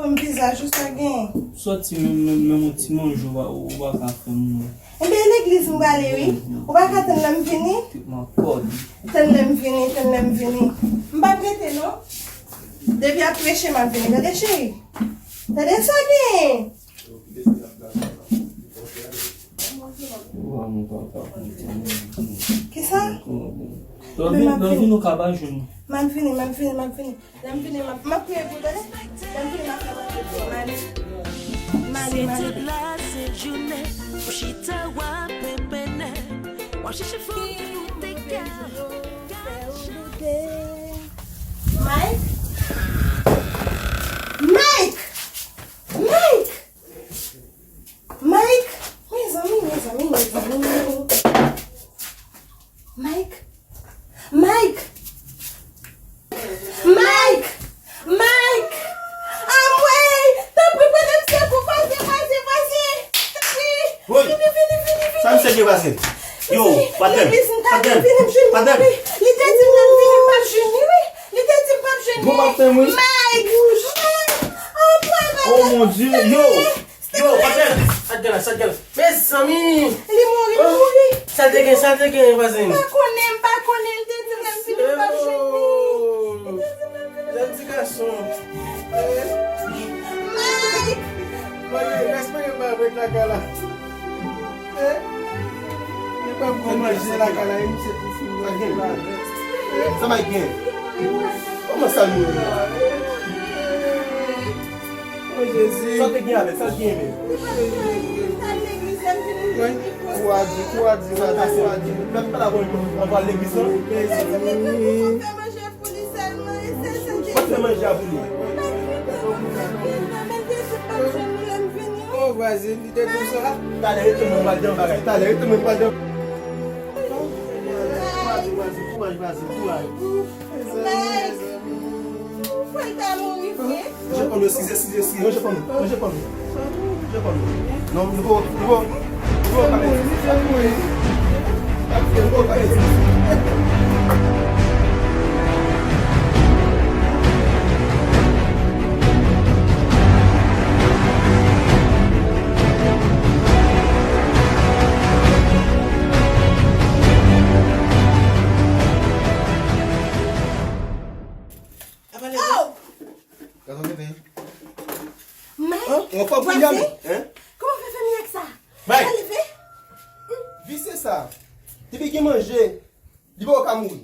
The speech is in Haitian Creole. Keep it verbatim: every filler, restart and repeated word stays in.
Fòm vizaj ou sa gen. Sòti menm, menm, menm yon ti manje ou pa, ou pa ka fè m. Enben, legliz m prale, wi. Ou pa ka tann lè m vini? Tout mwen kòd. Tann lè m vini, tann lè m vini. M p ap rete, non. Depi ap preche, m ap vini. Tande, cheri. Tande sa gen. Kisa? Lè w vin, lè w vin, ou ka pa jwenn mwen. M ap vini, m ap vini, m ap vini. Lè m vini, m ap, m ap priye pou ou, tande? Lè m vini, m ap fè manje pou ou. M ale. M ale, m ale. Se tèt la, se jounen, ou chita, w ap penpennen. W ap chèche fòm pou te ka. Mike? Mike! Mike! Mike! Mezanmi, mezanmi, mezanmi. Mike! Mike! Mike! Mike! Anmwey! Tanpri, pran m sekou, vwazen, vwazen, vwazen! Tanpri! Woy! Vini, vini, vini, vini! Sa misye gen, vwazen? Yo, patnè m! Patnè m! Patnè m! Li te di m l ap vini, m p ap jwenn li, wi! Li te di m p ap jwenn li! Bon, patnè m, wi! Mike! Mike! Anmwey, Mike! Oh, mon Dieu! Yo! Yo, patnè! Sa k gen la, sa k gen la? Mezanmi! Li mouri, li mouri! Sa te gen, sa te gen, vwazen? M pa konnen, m pa konnen, li te di m l ap vini, m p ap jwenn li. Jèn ti gason. Mike! Mwen gen rès mwen gen pa avèk lakay la. Eh? Li pa bon manje lakay la, e misye tou fou lakay la. Sa Mike gen? Kòman sa l mouri la? Oh, Jezi. Sa w te gen avè l? Sa l gen menm? Wi. Kou a di, kou a di, kou a di, kou a di. Mèt pa la pou anva legliz lan. Mezanmi. Fè manje a pou li. Oh, vwazen, li te di sa. Talè, rete mwen pa di yon bagay. Talè, rete mwen pa di yon. Kouraj, vwazen, kouraj, vwazen, kouraj. Mike! Ou kwè l ta mouri vre? Manje pòm yo, eskize, eskize, eskize. Manje pòm yo, manje pòm yo. Manje pòm yo. Non, nou poko, nou poko, nou poko ka mete. Nou poko ka mete. Oh! Gade w leve. Mike, vwazen, kòman w fè fè mirak sa? Mike! Sa leve? Visye sa. Depi gen manje, li poko ka mouri.